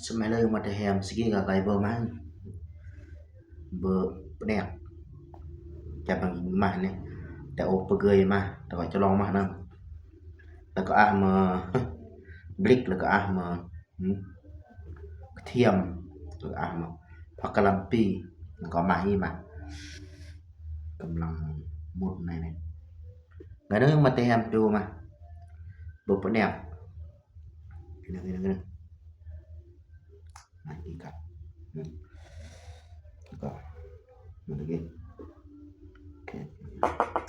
ສະໄໝເລີຍມາແຕ່ແຮມ ສະກີກະໄກເບີມາ ເບີປະແດກ ຈະບັງມານີ້ ແຕ່ໂອປະເກີຍມາ ແຕ່ວ່າຈະລອງມານຳ ແລ້ວກໍອາມາບລິກ ແລ້ວກໍອາມາ ຫືມ ກະທຽມ ແລ້ວກໍອາມາຜັກກະຫຼ່ຳປີ ແລ້ວກໍມາຮີມາ ກຳລັງໝົດໃນນີ້ ໄງເດີ ມາແຕ່ແຮມດູມາ ເບີປະແດກ ກິນເດີ ກິນເດີ ກິນເດີ ມາກິນກັນ ອືມ ແລ້ວກໍມາກິນ ໂອເຄ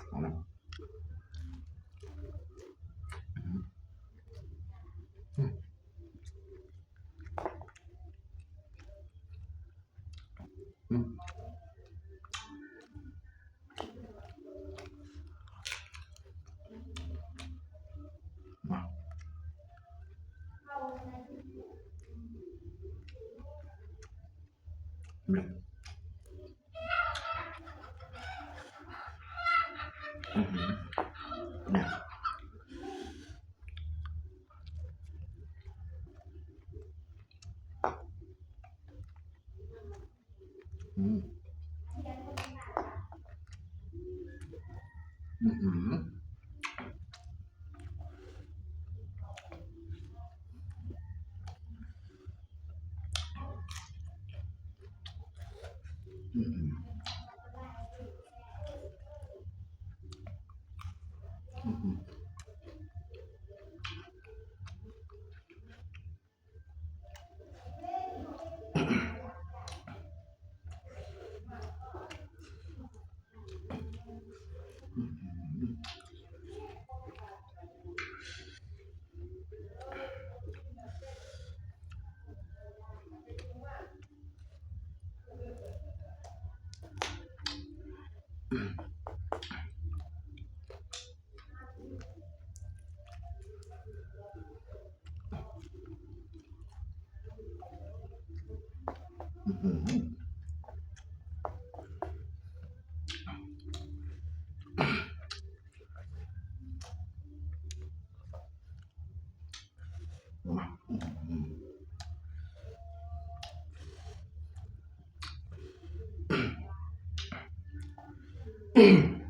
ເອົາລະ ອືມ ອືມ ອືມ. ອືມ ອືມ ອືມ ອືມ. ອືມ.